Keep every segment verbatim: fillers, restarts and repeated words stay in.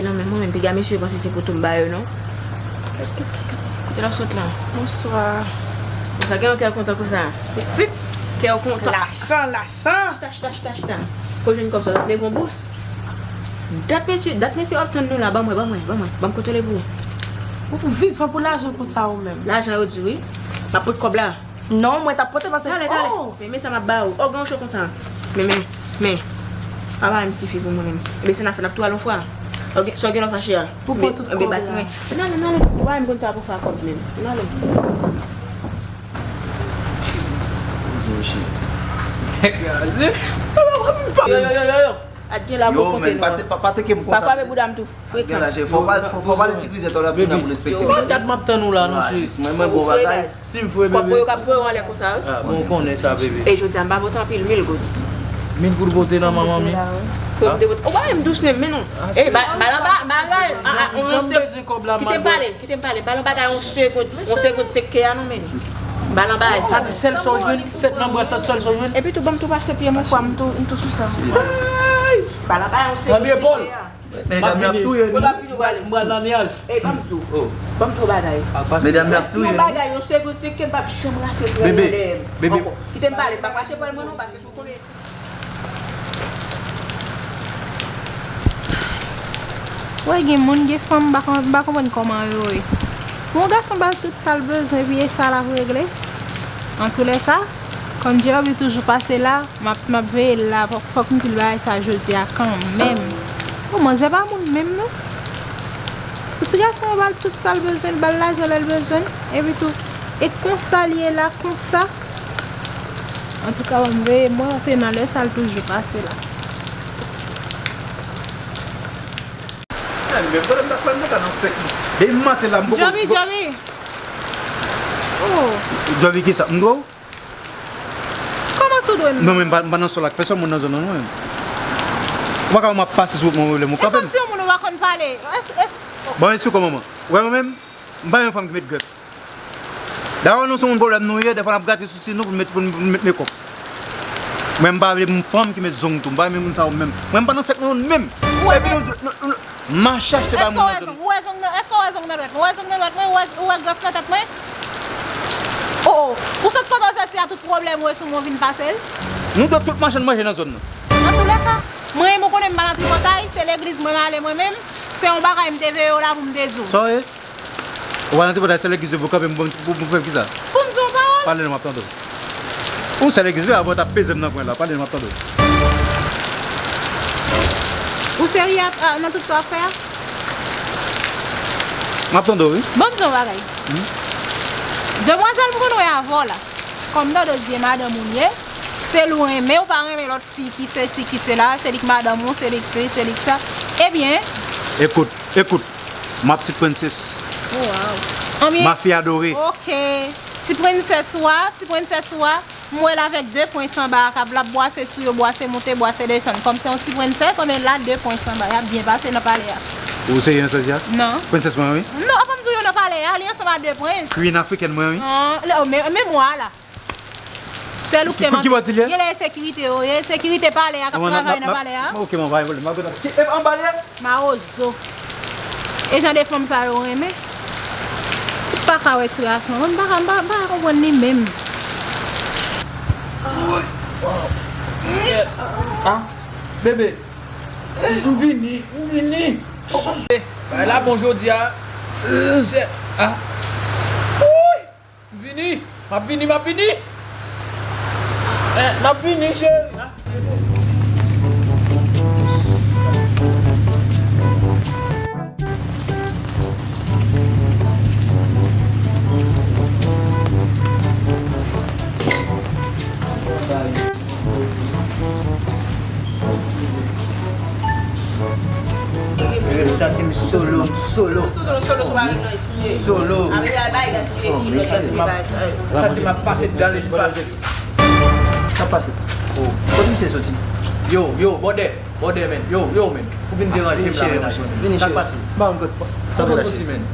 ye nan men mwen, menm piga mesye panse se poto m ba yo, non. Kote l ap sot la? Bonswa. Bonswa, gen yon kè w kontan konsa? Pitit. Kè w kontan. Lajan, lajan. Chita, chita, chita, chita. Fò w jwenn kòb sa, w ap leve yon bous. Dat mesye, dat mesye ap tann nou la, ban mwen, ban mwen, ban mwen, ban m kontwole pou ou. Ou vivan pou lajan konsa ou menm. Lajan yo di wi. M ap pot kòb la. Non, mwen t ap pote paske. Tale, tale. Oh! Men, men sa m ap ba ou. Oh, gen yon cho konsa. Men, men, men. Apa m sifi pou mwen menm. Ebyen, se n ap fè, n ap tou al yon fwa. Ok, sa w gen lè w fache a. Pou pran tout kòb la. Ebyen, bat mwen. N ale, n ale. Ou pa menm konn sa pou fè ak kòb menm. N ale. Yo, yo, yo, yo, yo. At gen la gwo fonten nou an. Pa teke m konsa. Pa kwape bouda m tou. Frekan. Gen la, fò pa, fò, fò pa lè ti krizèt la pou n ap respekte. Yo, gad m ap tann ou la, non, cheri. Mwen, mwen, bon bagay. Si m fre, bebe. Kòb pou yo k ap voye w anlè konsa, wi. Ah, bon, ou konnen sa, bebe. E jodi a, m pa pote anpil, mil goud. Mil goud pote nan manman mi? Pou m te pote. Ou pa menm dous menm, men non. E, ba, ba l anba, ba l anba. Ah, ah, on yon sèl. Kite m pale, kite m pale. Ba l anba, yon segond, yon segond, se kè a non, men. Ba l anba. Sa di sèl sa w jwenn, sèt nan bras la, sèl sa w jwenn. Epi tou, ban m tou pase pye m yon fwa, m tou, m tou sou sa. Ba l anba, yon segond, se kè a. Medam, y ap touye nou. Kote w ap vini w ale? M pral nan nyaj. Ey, ban m di w. Oh. Ban m di w bagay. Medam, y ap touye nou. Yon bagay, yon segond, se ke m p ap janm rase pran nan dèyè m. Bebe, bebe. Ankò. Kite m pale, m p ap rache pran mwen non, paske si w konnen. Wè, gen moun, gen fanm, m pa kon-, m pa konprann kòman yo ye. Yon gason ba l tout sa l bezwen, epi e sa l ap regle. Antoulèka, kòm Jerry toujou pase la, M ap, m ap veye l la, fòk, fòk m di l bagay sa jodi a kanmenm. Bon, manzè pa moun menm, non. Pou ti gason an ba l tout sa l bezwen, l ba l lajan lè l bezwen l. Epi tou, e konsa l ye la, konsa. Antouka, ban m veye, mwen, se nan lè sa l toujou pase la. Menm pandan m t ap pale, m te ka nan sèk li. Depi maten la, m poko. Jovi, Jovi. Oh. Jovi, kisa? M dwe w? Kòman sou dwe m? Non, men m pa, m pa nan sòl ak pèsòn moun nan zòn nan, non, men. Ou pa ka wè m ap pase sou wout mwen, ou rele m, ou frape m. E kòmsi yon moun ou pa konn pale. Bon, eskou kòman mwen? Ou wè mwen menm? M pa yon fanm ki met grèf. Dayè, nou se yon pwoblèm nou ye, dèfwa n ap grate sousi nou pou n met, pou n met mekòp. Mwen, m pa vle yon fanm ki met zong tou. M pa renmen moun sa yo menm. Mwen, m pa nan sèk nou menm. Epi nou, nou, nou, Mache achte bay moun nan zòn. Èske w wè zong nan, èske w wè zong nan dwèt mwen? Ou wè zong nan dwèt mwen? Ou wè, ou wè grèf nan tèt mwen? Oh, oh. Ou sot kote w soti a, tout pwoblèm ou e sou mwen w vin pase l? Nou dwe tout machann manje nan zòn nan. Antoulèka, mwen menm ou konnen m pa nan tripotay, se legliz mwen m ale mwen menm. Se yon bagay m te veye w la pou m te di w. Sa w ye? Ou pa nan tripotay sèl legliz yo pou kanpe m pou pou pou fè kisa? Pou m di yon pawòl? Pale non, m ap tande w. Yon sèl legliz vre, avan w t ap peze m nan kwen la. Pale non, m ap tande w. Ou serye a, a, nan tout sa w ap fè a? M ap tande w, wi. Bon, m di yon bagay. Demwazèl m konn wè avè w la. Kòm m tande w di e madanm ou l ye, se l ou renmen, ou pa renmen lòt fi ki sesi, ki sela, se li k madanm ou, se li k si, se li k sa. Ebyen. Ekout, ekout. M ap ti prensès. Oh, wow. Anben, mafya dore. Ok. Ti prensès ou a, ti prensès ou a, m wè l avèk de prens anba a k ap, l ap bwase sou yo, bwase moute, bwase desann. Kòm se yon ti prensès, anben la, de prens anba, y ap byen pase nan palè a. Ou serye nan sa w di a? Non. Prensès mwen, wi. Non, avan m di w yo nan palè a, li ansanm a de prens. Queen afrikèn mwen, wi. An, lè, men, men mwa la. Sèl ou k te manke. Ki bò di l ye? Genlè e sekirite yo ye, sekirite palè a k ap travay nan palè a. Ok, mwen pa gen pwoblèm. M ap gade. Ki, e, anba l ye? Mawozo. E jan de fanm sa yo renmen. M pa ka wè ti ras lan, mwen m pa ka, m pa, m pa ka konprann li menm. Ah, bebe, m vini, m vini. Bagay la bon jodi a. Sè, ah. Wouy! M vini! M ap vini, m ap vini! Eh, m ap vini, cheri! Ah. Sa se m solo, m solo. Solo, solo, solo, solo. Solo. Sa se m ap pase dan lespas. Sa pase? Oh, kote misye soti? Yo, yo, bòdè, bòdè, men. Yo, yo, men. Ou vin deranje m la, men. Sa pase? Kote w soti, men?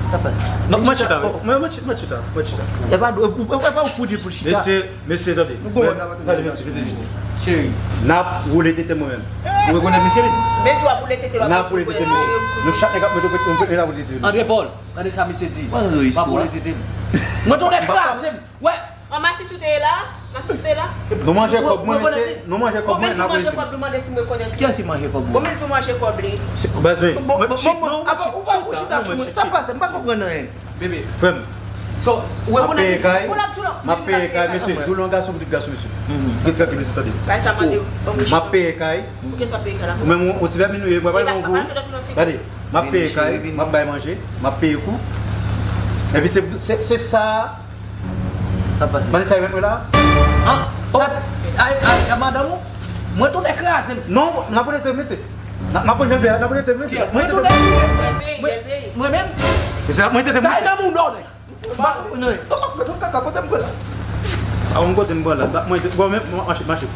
Sa pase? Non, mwen chita, wi. Mwen, mwen chita, mwen chita, mwen chita. E pa, e pa ou pou di pou l chita. Mesye, mesye, tande. Tande, mesye, tande, mesye. Cheri. N ap woule tete mwen menm. Ou rekonèt misye, li? Men tou ap woule tete l. N ap woule tete misye. Nou chak nèg ap mete, nou, nou, nou ap woule tete nou. Andre Paul. Tande sa misye di. M ap woule tete l. Mwen tounen kraze m. Wè. An, Masisi w te ye la? Masisi w te la? Nou manje kòb mwen, mesye. Nou manje kòb mwen, n ap woule tete misye. Kiyès ki manje kòb ou? Konbyen l tou manje kòb li? Baz, wi. Bon, bon, bon, bon, apa ou pa pou chita sou mwen? Sa pase? M pa konprann anyen. Bebe. Frè m. So, ou rekonèt misye? M ap peye kay, mesye. Dou lon gason, pitit gason, mesye. Pitit gason, mesye, tande. M ap peye kay. Ou menm, ou ti vèmin ou ye, mwen pa yon gou. Gade. M ap peye kay, m ap bay manje, m ap peye kou. Epi se, se, se sa. Sa pase? Vanessa, rete la. An, sa, a, a, a madanm ou? Mwen tounen kraze m. Non, n ap rete, mesye. N ap, n ap rete, n ap rete, mesye. Mwen tounen. Mwen, mwen menm. Mesye, mwen tete, mesye. Sa e nan moun dò, nèg. M pa konprann anyen. Kaka, kote m pral la? A, yon kote m pral la. Mwen, bon, men, mache, mache.